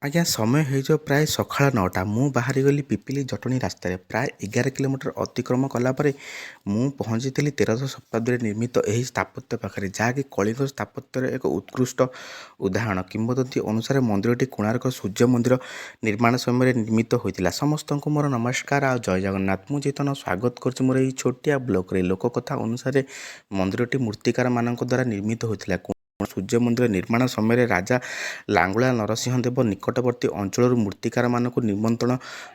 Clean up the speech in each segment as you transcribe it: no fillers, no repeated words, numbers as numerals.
ଆଜ୍ଞା, ସମୟ ହେଇଯିବ ପ୍ରାୟ ସକାଳ 9ଟା। ମୁଁ ବାହାରିଗଲି ପିପିଲି ଜଟଣୀ ରାସ୍ତାରେ। ପ୍ରାୟ 11 କିଲୋମିଟର ଅତିକ୍ରମ କଲା ପରେ ମୁଁ ପହଞ୍ଚିଥିଲି 13ଶ ଶତାବ୍ଦୀରେ ନିର୍ମିତ ଏହି ସ୍ଥାପତ୍ୟ ପାଖରେ, ଯାହାକି କଳିଙ୍ଗ ସ୍ଥାପତ୍ୟର ଏକ ଉତ୍କୃଷ୍ଟ ଉଦାହରଣ। କିମ୍ବଦନ୍ତୀ ଅନୁସାରେ ମନ୍ଦିରଟି କୋଣାର୍କ ସୂର୍ଯ୍ୟ ମନ୍ଦିର ନିର୍ମାଣ ସମୟରେ ନିର୍ମିତ ହୋଇଥିଲା। ସମସ୍ତଙ୍କୁ ମୋର ନମସ୍କାର ଆଉ ଜୟ ଜଗନ୍ନାଥ। ମୁଁ ଚେତନ, ସ୍ୱାଗତ କରୁଛି ମୋର ଏହି ଛୋଟିଆ ବ୍ଲଗ୍ରେ। ଲୋକକଥା ଅନୁସାରେ ମନ୍ଦିରଟି ମୂର୍ତ୍ତିକାରମାନଙ୍କ ଦ୍ୱାରା ନିର୍ମିତ ହୋଇଥିଲା। ସୂର୍ଯ୍ୟ ମନ୍ଦିର ନିର୍ମାଣ ସମୟରେ ରାଜା ଲାଙ୍ଗୁଳା ନରସିଂହ ଦେବ ନିକଟବର୍ତ୍ତୀ ଅଞ୍ଚଳରୁ ମୂର୍ତ୍ତିକାରମାନଙ୍କୁ ନିମନ୍ତ୍ରଣ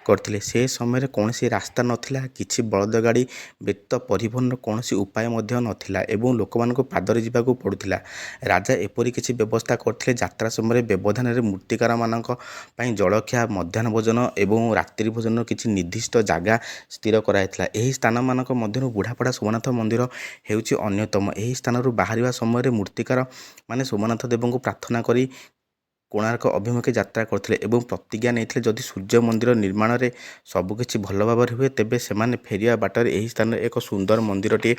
କରିଥିଲେ। ସେ ସମୟରେ କୌଣସି ରାସ୍ତା ନଥିଲା, କିଛି ବଳଦ ଗାଡ଼ି ବ୍ୟତୀତ ପରିବହନର କୌଣସି ଉପାୟ ମଧ୍ୟ ନଥିଲା ଏବଂ ଲୋକମାନଙ୍କୁ ପାଦରେ ଯିବାକୁ ପଡ଼ୁଥିଲା। ରାଜା ଏପରି କିଛି ବ୍ୟବସ୍ଥା କରିଥିଲେ, ଯାତ୍ରା ସମୟରେ ବ୍ୟବଧାନରେ ମୂର୍ତ୍ତିକାରମାନଙ୍କ ପାଇଁ ଜଳଖିଆ, ମଧ୍ୟାହ୍ନ ଭୋଜନ ଏବଂ ରାତ୍ରି ଭୋଜନର କିଛି ନିର୍ଦ୍ଦିଷ୍ଟ ଜାଗା ସ୍ଥିର କରାଯାଇଥିଲା। ଏହି ସ୍ଥାନମାନଙ୍କ ମଧ୍ୟରୁ ବୁଢ଼ାପଡ଼ା ସୋମନାଥ ମନ୍ଦିର ହେଉଛି ଅନ୍ୟତମ। ଏହି ସ୍ଥାନରୁ ବାହାରିବା ସମୟରେ ମୂର୍ତ୍ତିକାର ମାନେ ସୋମନାଥ ଦେବଙ୍କୁ ପ୍ରାର୍ଥନା କରି କୋଣାର୍କ ଅଭିମୁଖେ ଯାତ୍ରା କରିଥିଲେ ଏବଂ ପ୍ରତିଜ୍ଞା ନେଇଥିଲେ, ଯଦି ସୂର୍ଯ୍ୟ ମନ୍ଦିର ନିର୍ମାଣରେ ସବୁକିଛି ଭଲ ଭାବରେ ହୁଏ, ତେବେ ସେମାନେ ଫେରିବା ବାଟରେ ଏହି ସ୍ଥାନରେ ଏକ ସୁନ୍ଦର ମନ୍ଦିରଟିଏ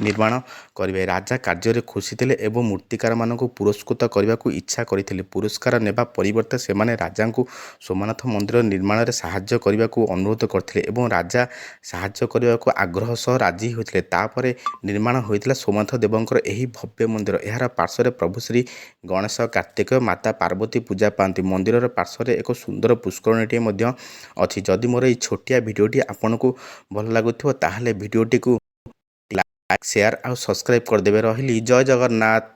ନିର୍ମାଣ କରିବେ। ରାଜା କାର୍ଯ୍ୟରେ ଖୁସି ଥିଲେ ଏବଂ ମୂର୍ତ୍ତିକାରମାନଙ୍କୁ ପୁରସ୍କୃତ କରିବାକୁ ଇଚ୍ଛା କରିଥିଲେ। ପୁରସ୍କାର ନେବା ପରିବର୍ତ୍ତେ ସେମାନେ ରାଜାଙ୍କୁ ସୋମନାଥ ମନ୍ଦିର ନିର୍ମାଣରେ ସାହାଯ୍ୟ କରିବାକୁ ଅନୁରୋଧ କରିଥିଲେ ଏବଂ ରାଜା ସାହାଯ୍ୟ କରିବାକୁ ଆଗ୍ରହ ସହ ରାଜି ହୋଇଥିଲେ। ତାପରେ ନିର୍ମାଣ ହୋଇଥିଲା ସୋମନାଥ ଦେବଙ୍କର ଏହି ଭବ୍ୟ ମନ୍ଦିର। ଏହାର ପାର୍ଶ୍ୱରେ ପ୍ରଭୁ ଶ୍ରୀ ଗଣେଶ, କାର୍ତ୍ତିକ, ମାତା ପାର୍ବତୀ ପୂଜା ପାଆନ୍ତି। ମନ୍ଦିରର ପାର୍ଶ୍ୱରେ ଏକ ସୁନ୍ଦର ପୁଷ୍କରିଣୀଟିଏ ମଧ୍ୟ ଅଛି। ଯଦି ମୋର ଏଇ ଛୋଟିଆ ଭିଡ଼ିଓଟି ଆପଣଙ୍କୁ ଭଲ ଲାଗୁଥିବ, ତାହେଲେ ଭିଡ଼ିଓଟିକୁ ଲାଇକ୍, ସେୟାର ଆଉ ସବସ୍କ୍ରାଇବ୍ କରିଦେବେ। ରହିଲି, ଜୟ ଜଗନ୍ନାଥ।